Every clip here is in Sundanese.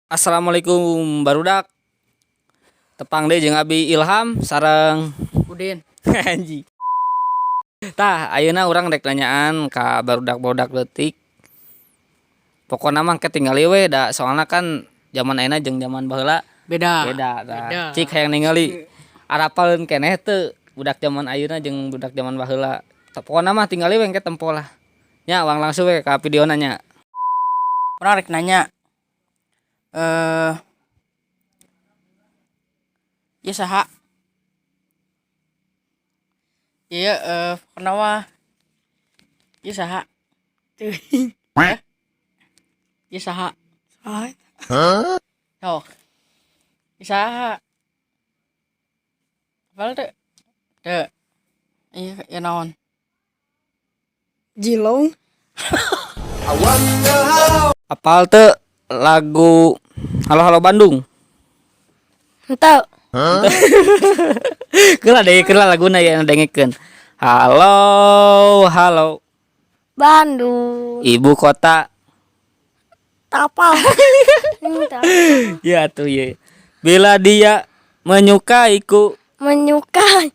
Assalamualaikum, barudak. Tepang deui jeung Abi Ilham sareng Udin. Anjing. Tah, ayeuna urang rek nanyaan ka barudak-barudak leutik. Pokona mah ke tingali we da, soalna kan zaman ayeuna jeung zaman baheula beda. Beda tah. Beda. Cik hayang ningali arapaleun keneh teu budak zaman ayeuna jeung budak zaman baheula. Tah, pokona mah tingali we, engke tempo lah. Nya, urang langsung we ka videona nya. Urang rek nanya. Ieu saha? Ieu pokona ieu saha? Teuing. Hah? Ieu saha? Saha? Sok. Ieu saha? Apal teu? Teu. Ieu ieu naon? Jilong. Apal teu lagu Halo Halo Bandung? Henteu. Keula dengekeun lah laguna ya, dengekeun. Halo, halo. Bandung. Ibu kota. Tapal. Henteu. Ya tuh ya. Bila dia menyukaiku. Menyukai.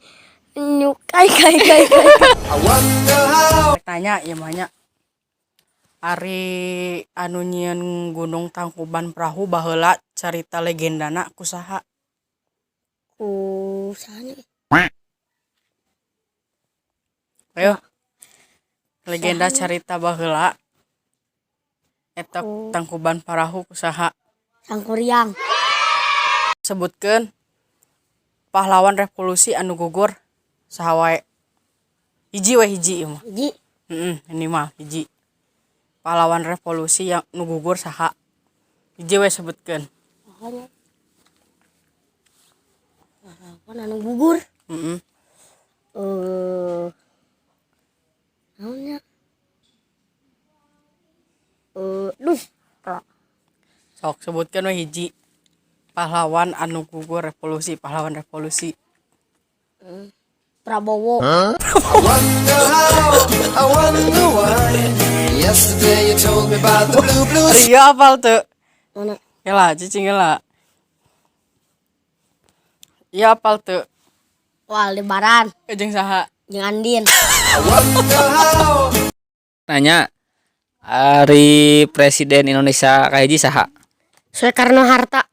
Menyukai kai kai kai. Rek tanya ieu mah nya. Ari anu nyieun Gunung Tangkuban Perahu baheula, carita legendana ku saha? Ku saha nya? Ayo. Legenda carita baheula eta Ku Tangkuban Parahu ku saha? Sangkuriang. Sebutkeun pahlawan revolusi anu gugur saha wae. Hiji we, hiji ieu mah. Hiji. Heeh, ini mah hiji. Pahlawan revolusi yang nu gugur saha? Hiji we sebutkeun. Saha nya? Pahlawan anu gugur. Heeh. Naon nya? Duh. Tak. Sok sebutkeun we hiji. Pahlawan anu gugur revolusi, pahlawan revolusi. Prabowo. I wonder how, I wonder why. Yesterday you told me about the blue, blue Ari ieu apal teu? Mana? Heula, cicing heula. Ieu apal teu? Wah, Aldebaran. Jeung saha? Jeung Andin. I wonder how. Nanya, ari Presiden Indonesia kahiji saha? Soekarno Hatta.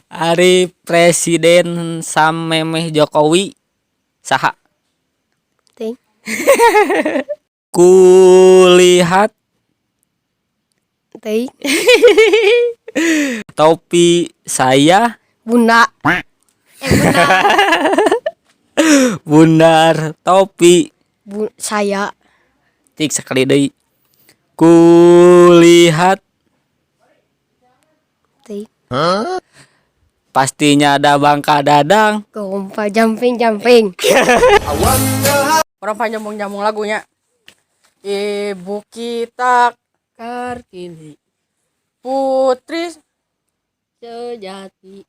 Ari Presiden samemeh Jokowi saha? Ting. Kulihat. Ting. Topi saya. Bunda. Bunda. Bundar topi. Bu, saya. Cik sekali deui. Kulihat. Ting. Pastinya ada Bangka Dadang. Gompa jumping jumping. I wonder how. Urang panyambung-nyambung lagunya. Ibu kita Kartini. Putri sejati.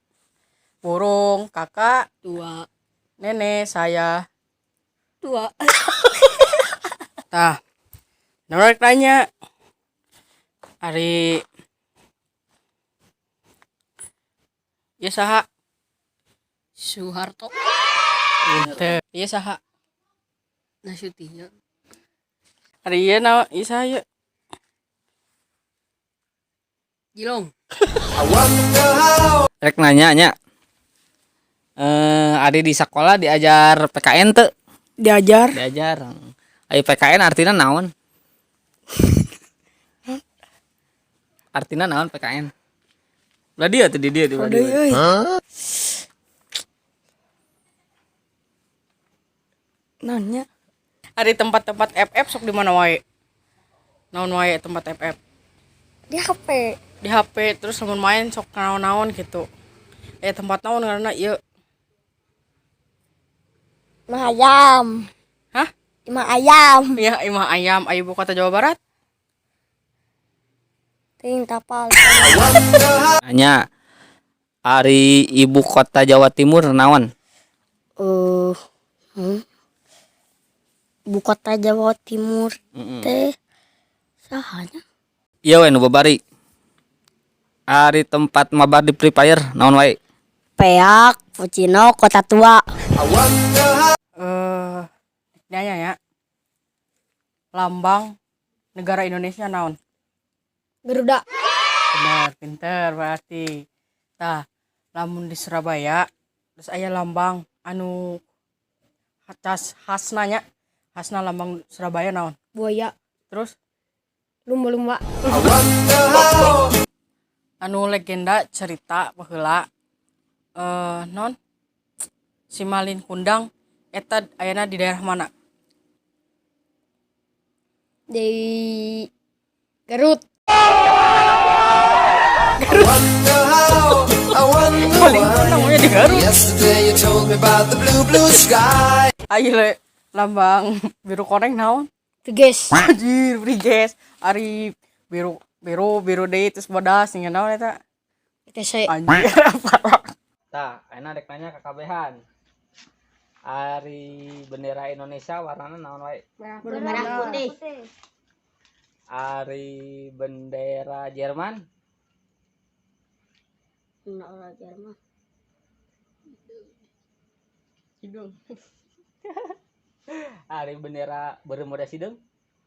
Burung kakak tua. Nenek saya tua. Tah. Nah, rek nanya. Ari ieu saha? Soeharto. Henteu. Ieu saha? Nasution. Ari ieu naon? Ieu saha ieu? Jilong. I wonder how. Rek nanya nya. Ari di sekolah diajar PKN teu? Diajar. Diajar. Ayo, PKN artinya naon? Artinya naon PKN? Lah, dia tuh di dia di Aduh, dia. Euy. Nanya. Ari tempat-tempat FF sok di mana wae? Naon wae tempat FF? Di HP. Di HP, terus lamun main sok naon-naon gitu. Tempat naon karena ieu? Imah ayam. Hah? Imah ayam. Ya, imah ayam. Ayo, ibu kota Jawa Barat. Ting tapal. Nanya. Ari ibu kota Jawa Timur naon? Ibu kota Jawa Timur teh. Saha nya? Ieu we nu babari. Ari tempat mabar di Free Fire naon wae? Peak, Pochinok, Kota Tua. I wonder how. Nanya ya. Lambang negara Indonesia naon? Garuda. Benar, pinter berarti. Tah, lamun di Surabaya terus aya lambang anu khas khasna nya. Khasna lambang Surabaya naon? Buaya. Terus Lumba-lumba. I wonder how. Anu legenda cerita baheula non si Malin Kundang eta ayana di daerah mana? Di Garut. I wonder how. I wonder Malin Kundang why. mah di Garut. Yesterday you told me about the blue, blue sky. Ayo le, lambang biru koneng naon? Briges. Anjir, Briges. Ari biru biru biru deui terus bodas tinggal naon eta? TC. Anjir, apa? Tah, ayeuna rek nanya ka kabehan. Ari bendera Indonesia warnana naon wae? Merah putih. Ari bendera Jerman? Bendera Jerman. Hidung. Ari bendera Bermuda Sideung?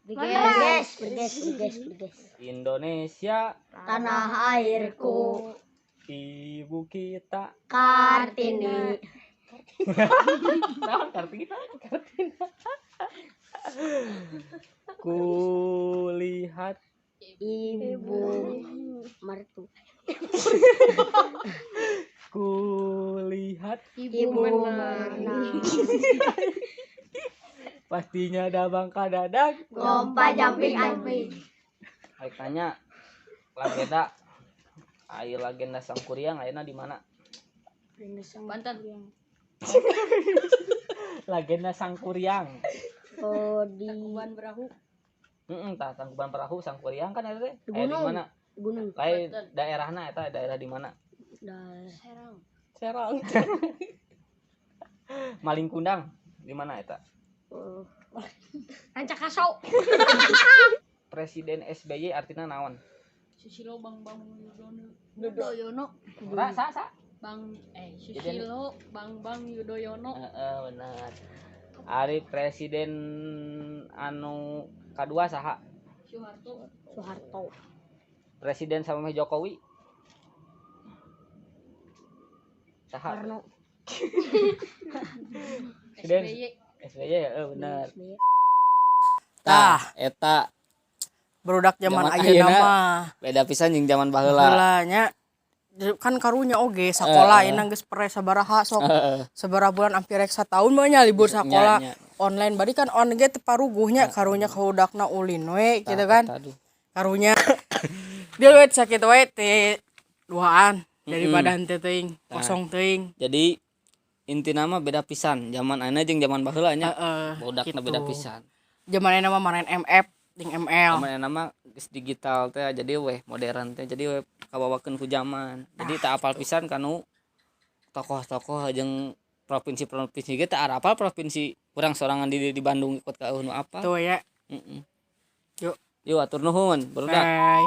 Briges, Briges, Briges, Briges. Indonesia Tanah airku. Ibu kita. Kartini. Naon Kartina? Kartina. Kulihat Ibu mertu. Kulihat Ibu menang. Pastinya ada bangka dadak. Lompat jumping jumping. Ayo tanya legenda. Ayo, legenda Sangkuriang ayeuna di mana? Banten. Legenda Sangkuriang. Oh, di Perahu. Heeh, tah Tangkuban Perahu Sangkuriang kan eta teh. Di Aya di gunung. mana? Gunung. Lain daerahna eta daerah di mana? Serang. Serang. Malin Kundang di mana eta? Oh. Rancakaso. Presiden SBY artinya naon? Susilo Bambang Yudhoyono. Yudhoyono. Ora sa sa. Bang Susilo Bambang Yudhoyono. Heeh, bener. Ari presiden anu kadua saha? Soeharto. Soeharto. Presiden sama Jokowi? Saha? Karno. Presiden SBY. SBY ya, bener. SBY. Tah. Eta Barudak zaman zaman ayeuna ayeuna mah. Beda pisan jeung zaman baheula. Baheula nya. Kan karunya oge sakola ayeuna geus pere sabaraha sok. Sabaraha bulan, hampir rek sataun mah nya libur sakola. Nya, nya. Online bari kan on ge teu paruguhnya, karunya kaudakna ulin we gitu kan. Eta, aduh. Karunya dia we sakitu we teh duaan daripada henteu teuing, kosong teuing. Jadi intina mah beda pisan zaman ayeuna jeung zaman baheula nya. Heeh, Budakna gitu. Beda pisan. Zaman ayeuna mah main MF jeung ML. Zaman ayeuna mah geus digital teh, jadi weh modern teh, jadi weh kabawakeun ku zaman. Jadi tak apal pisan kanu tokoh-tokoh jeung provinsi-provinsi ge teu arapal provinsi urang sorangan di Bandung ikut ka nu apa. Tuh ya. Heeh. Yuk. Yuk, atur nuhun, barudak. Bye.